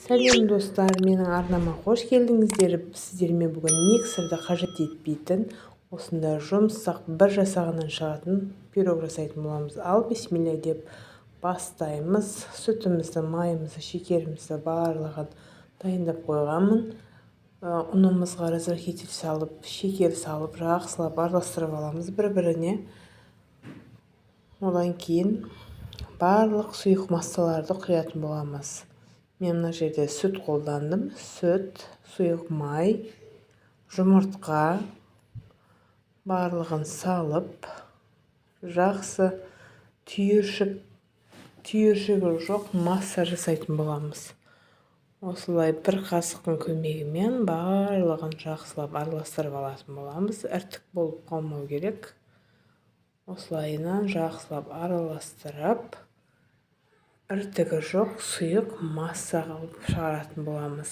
Сәлем, достар! Менің арнама қош келдіңіздер! Сіздермен бүгін миксерді қажет етпейтін, осындай жұмсақ, бір жасағаннан шығатын пирог жасайтын боламыз. Ал, бисмилля деп бастаймыз. Сүтімізді, майымызды, шекерімізді, барлығын дайындап қойғанмын. Ұнымызға разрыхлитель салып, шекер салып, жақсылап араластырып аламыз бір-біріне. Одан кейін барлық сұйық массаларды құятын боламыз. Мен мына жерде сүт қолдандым: сүт, сұйық май, жұмыртқа. Барлығын салып, жақсы түйіршігі жоқ масса жасайтын боламыз. Осылай бір қасықтың көмегімен барлығын жақсылап араластырып алатын боламыз. Іртік болып қалмау керек. Осылайынан жақсылап араластырып, іртігі жоқ сұйық масса қылып шығаратын боламыз.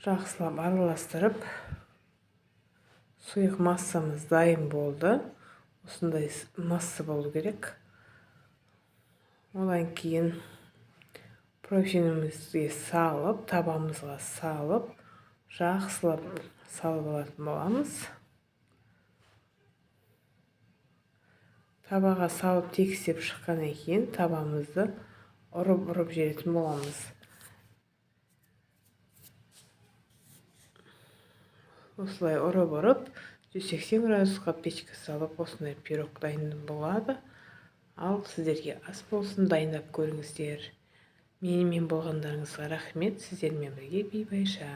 Жақсылап араластырып, сұйық массамыз дайын болды. Осындай масса болу керек. Одан кейін противенімізге салып, табамызға салып, жақсылап салып алатын боламыз. Табаға салып, тегістеп шыққаннан кейін табамызды ұрып-ұрып жіберетін боламыз. Осылай ұрып-ұрып, 180 градусқа печке салып, осындай пирог дайын болады. Ал сіздерге ас болсын, дайындап көріңіздер. Менімен болғандарыңызға рахмет! Сіздермен бірге Бибайша.